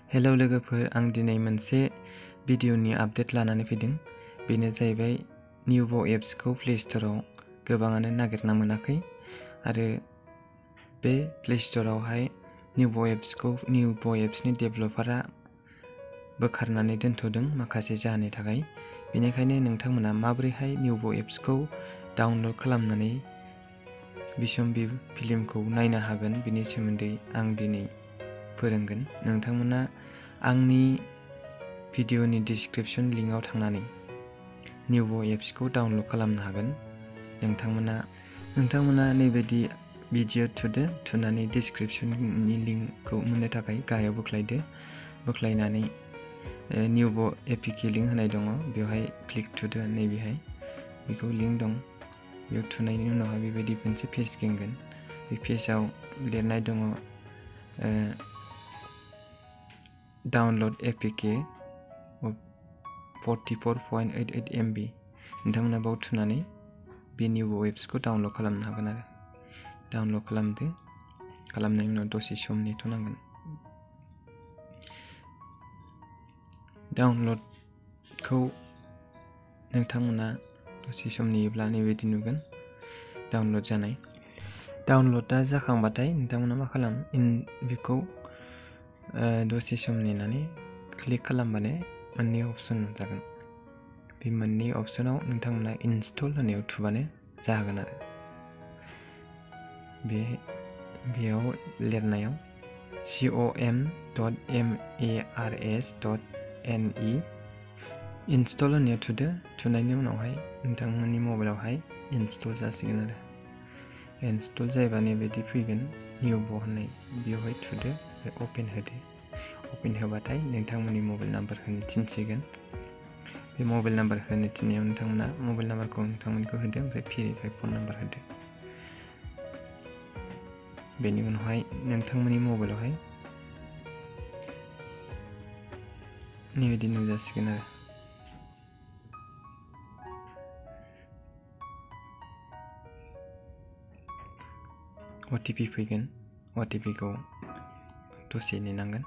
Hello लोगोफोर, आं दिनै मोनसे भिडिअनि आपडेट लानानै फैदों। बेनो जाहैबाय निउब' एप्सखौ प्ले स्ट'राव गोबाङानो नागिरना मोनाखै आरो बे प्ले स्ट'रावहाय निउब' एप्सनि डेभेलपारआ बोखारनानै दोनथ'दों माखासे जाहोननि थाखाय। बेनिखायनो नोंथांमोना माबोरैहाय निउब' एप्सखौ डाउनल'ड खालामनानै बिसम्बि फिल्मखौ नायनो हागोन बेनि सोमोन्दै आं दिनै फोरोंगोन। नोंथांमोना आंनि भिडिअनि डिसक्रिपशन लिंकआव थांनानै निउब' एप्सखौ डाउनल'ड खालामनो हागोन। नोंथांमोना नैबायदि भिडिअ थुनानै डिसक्रिपशननि लिंकखौ मोननो थाखाय गाहायाव बोख्लायनानै निउब' एपिके लिंक होनाय दङ, बेवहाय क्लिक थुदो। नैबेहाय बेखौ लिंक दं, बेयाव थुनायनि उनावहाय बेबायदि मोनसे पेज खेंगोन। बे पेजाव लिरनाय दङ डाउनल'ड एपिके 44.88 MB। नोंथांमोना बाव थुनानै बे निउब' एप्सखौ डाउनल'ड खालामनो हागोन आरो डाउनल'ड खालामदो। खालामनायनि उनाव दसे सम नेथ'नांगोन। डाउनल'डखौ नोंथांमोना दसे सम नेयोब्ला नैबायदि नुगोन डाउनल'ड जानाय। डाउनल'डआ जाखांबाथाय नोंथांमोना मा खालाम, बेखौ दसे सम नेनानै क्लिक खालामबानो मोननै अपसन नुजागोन। बे मोननै अपसनाव नोंथांमोना इनस्टल होनायाव थुबानो जागोन आरो बेयाव लिरनायाव com.mars.ne इनस्टल होनायाव थुदो। थुनायनि उनावहाय नोंथांमोननि मबाइलावहाय इनस्टल जासिगोन आरो इनस्टल जायोबा नैबायदि फैगोन निउब' होननाय, बेवहाय थुदो, अपेन होदो। अपेन होबाथाय नोंथांमोननि मबाइल नाम्बार होनो थिनसिगोन। बे मबाइल नाम्बार होनो थिननायाव नोंथांमोना मबाइल नाम्बारखौ नोंथांमोननिखौ होदो, ओमफ्राय भेरिफाइ फन नाम्बार होदो। बेनि उनावहाय नोंथांमोननि मबाइलावहाय नैबायदि नुजासिगोन आरो अटिपि फैगोन। अटिपिखौ दसे नेनांगोन।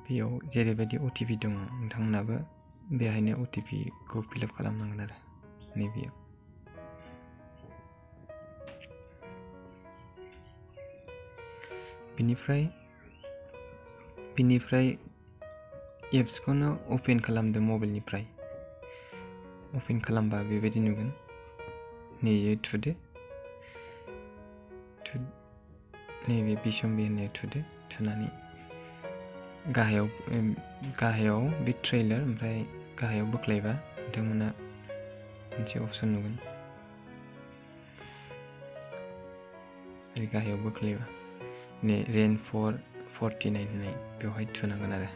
बेयाव जेरैबायदि अटिपि दङ नोंथांमोनाबो बेहायनो अटिपिखौ फिलआप खालामनांगोन आरो नैबेयाव। बिनिफ्राय एप्सखौनो अपेन खालामदो मबाइलनिफ्राय। अपेन खालामबा बेबायदि नुगोन। नैबे थुदो, नैबे बिसम्बि होननायाव थुदो। थुनानै गाहायाव बे ट्रेलार, ओमफ्राय गाहायाव बोख्लायबा नोंथांमोना मोनसे अपसन नुगोन। गाहायाव बोख्लायबा रेन फर 49 होननाय, बेवहाय थुनांगोन आरो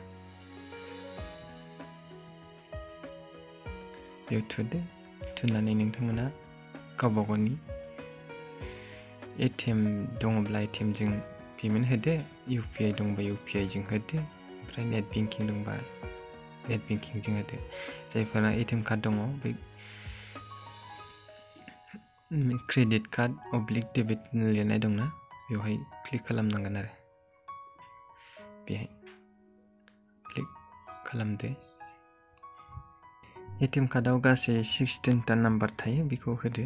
बेयाव थुदो। थुनानै नोंथांमोना गावबा गावनि एटिएम दङब्ला एटिएमजों पेमेन्ट होदो, UPI दंबा UPI जों होदो, ओमफ्राय नेट बेंकिं दंबा नेट बेंकिंजों होदो। जायफोरा एटिएम कार्ड दङ बे क्रेडिट कार्ड /डेबिट लिरनाय दंना, बेवहाय क्लिक खालामनांगोन आरो बेहाय क्लिक खालामदो। एटिएम कार्डआव गासै 16टा नाम्बार थायो, बेखौ होदो।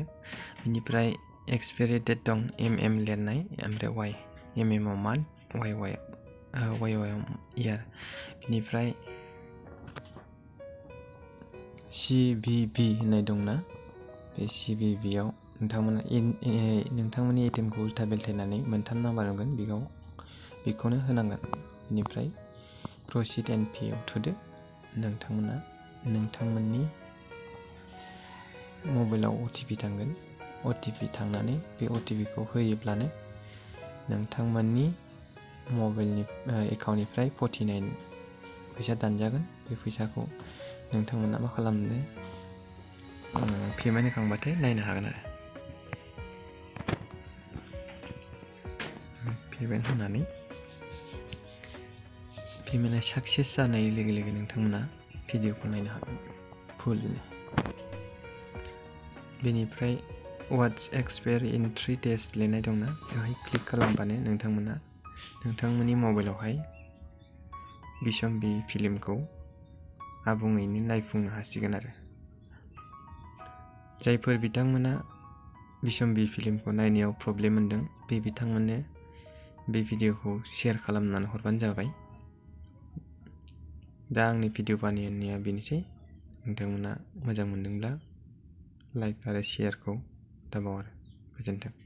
बेनिफ्राय एक्सपायरि डेट दं MM लिरनाय, ओमफ्राय MM आव मान्थ, YY आव इयार। बेनिफ्राय CVV होननाय दंना, बे CVV आव नोंथांमोननि एटिएमखौ उल्था बेलथायनानै मोनथाम नाम्बार नुगोन, बेखौनो होनांगोन। बेनिफ्राय प्रसिड एन्ड पे आव थुदो। नोंथांमोननि मबाइलाव अटिपि थांगोन। अटिपि थांनानै बे अटिपिखौ होयोब्लानो नोंथांमोननि मबाइलनि एकाउन्टनिफ्राय 49 फैसा दानजागोन। बे फैसाखौ नोंथांमोना मा खालामनो, पेमेन्ट होखांबाथाय नायनो हागोन आरो पेमेन्ट होनानै पेमेन्टआ साक्सेस जानाय लोगो लोगो नोंथांमोना भिडिअखौ नायनो हागोन फुलनो। बेनिफ्राय वाट्स एक्सपायरि इन 3 days लिरनाय दंना, बेवहाय क्लिक खालामबानो नोंथांमोननि मबाइलावहाय बिसम्बि फिल्मखौ आबुङैनो नायफुंनो हासिगोन आरो जायफोर बिथांमोना बिसम्बि फिल्मखौ नायनायाव प्रब्लेम मोनदों बे बिथांमोननो बे भिडिअखौ शेयार खालामनानै हरबानो जाबाय। दा आंनि भिडिअ बानायनाया बेनोसै। नोंथांमोना मोजां मोनदोंब्ला लाइक आरो शेयारखौ दाबाव आरो गोजोन्थों।